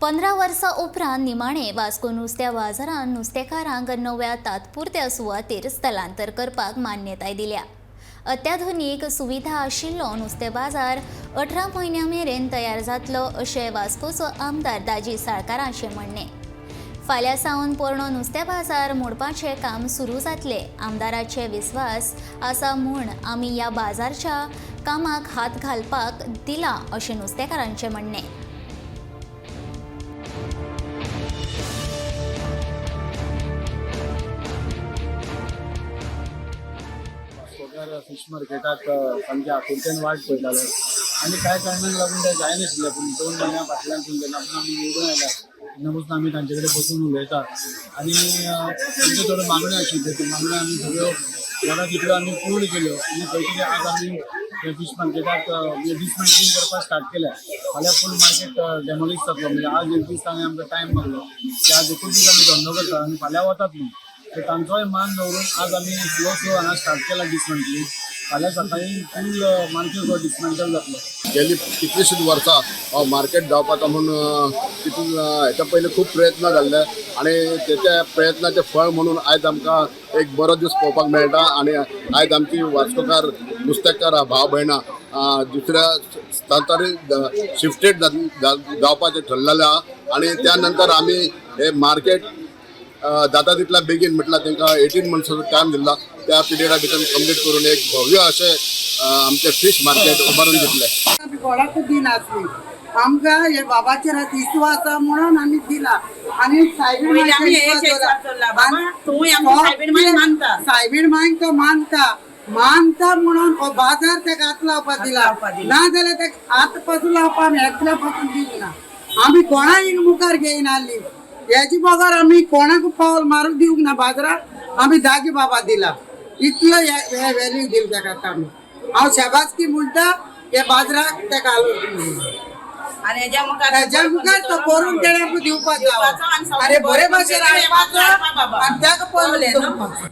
15 वर्सां उपरांत निमाणे वास्को नुस्त्या बाजारांत नुस्तेकारांक नव्या तात्पुरत्या सुवातेर स्थलांतर करपाक मान्यताय दिल्या. अत्याधुनीक सुविधा आशिल्लो नुस्तें बाजार 18 म्हयन्यां मेरेन तयार जातलो अशें वास्कोचो आमदार दाजी साळकाराचें म्हणणें. फाल्यां सावन पोरणो नुस्त्या बाजार मोडपाचें काम सुरू जातलें. आमदाराचे विस्वास आसा म्हूण आमी ह्या बाजारच्या कामाक हात घालपाक दिला अशें नुस्तेकारांचें म्हणणें. वास्कोकार फिश मार्केटाक सामकी आकुरतेन वाट पळयताले आनी कांय कारणांक लागून तें जायनाशिल्लें. पूण 2 म्हयन्या फाटल्यान जेन्ना आमी निवडून आयल्या तेन्ना पसून आमी तांचे कडेन बसून उलयता आनी तांच्यो थोड्यो मागण्यो आशिल्ल्यो, त्यो मागण्यो आमी सगळ्यो जाता तितल्यो आमी पूर्ण केल्यो आनी खंय तरी आज आमी हे फिश मार्केटाक डिसमेंटलिंग करपाक स्टार्ट केल्या. फाल्यां फूल मार्केट डेमोलिश जातलो. म्हणजे आज एक दीस ताणें आमकां टायम मागलो की आज एकूच दीस आमी धंदो करता आनी फाल्यां वतात न्हू, तर तांचोय मान दवरून आज आमी स्लो स्लो हांगा स्टार्ट केला डिसमेंटलिंग. फाल्यां सकाळी फूल मार्केट हो डिसमेंटल जातलो. गेली कितलीशींच वर्सां हो मार्केट जावपाचो म्हूण तितून हेच्या पयलीं खूब प्रयत्न जाल्ले आनी तेच्या प्रयत्नाचें फळ म्हणून आयज आमकां एक बरो दीस पळोवपाक मेळटा. आनी आयज आमची वास्कोकार नुस्तेकार भाव भयणां दुसऱ्या स्थलांतरीत शिफ्टेड जावपाचें ठरलेलें आहा. आनी त्या नंतर आमी हे मार्केट जाता तितल्या बेगीन, म्हटल्यार तांकां 18 मंथ्साचो टायम दिल्ला, त्या पिरियडा भितर कंप्लीट करून एक भव्य अशें आमचें फिश मार्केट उबारून दितले. आमी कोणाकूच दिनासली, आमकां हे बाबाचेर विश्वास आसा म्हणून आमी दिला. आनी पयलीं आमी हे विश्वास दवरला, बाबा, तूंय आमच्या सायबीण मायक मानता. सायबीण मायक तो मानता मानता म्हणून हो बाजार तेका हात लावपाक दिला, लावपाक दिला. ना जाल्यार तेका हात पासून लावपाक आमी एकल्या पासून दिवंक ना. आमी कोणाक मुखार घेयनासली, हेजी बगर आमी कोणाक पावल मारूंक दिवंक ना बाजाराक. आमी दाजी बाबा दिला, इतलो हे व्हॅल्यू दिली तेका आमी. हांव शाबासकी म्हणटा हे बाजाराक तेका हालून आनी हेज्या मुखार हेज्या मुखार तो करून तेणे आमकां दिवपाक दिवपाचो आनी जावो. आनी बरे भाशेन हाडपाचो बाबा. आनी तेका कळ्ळें न्हू? पळोवन.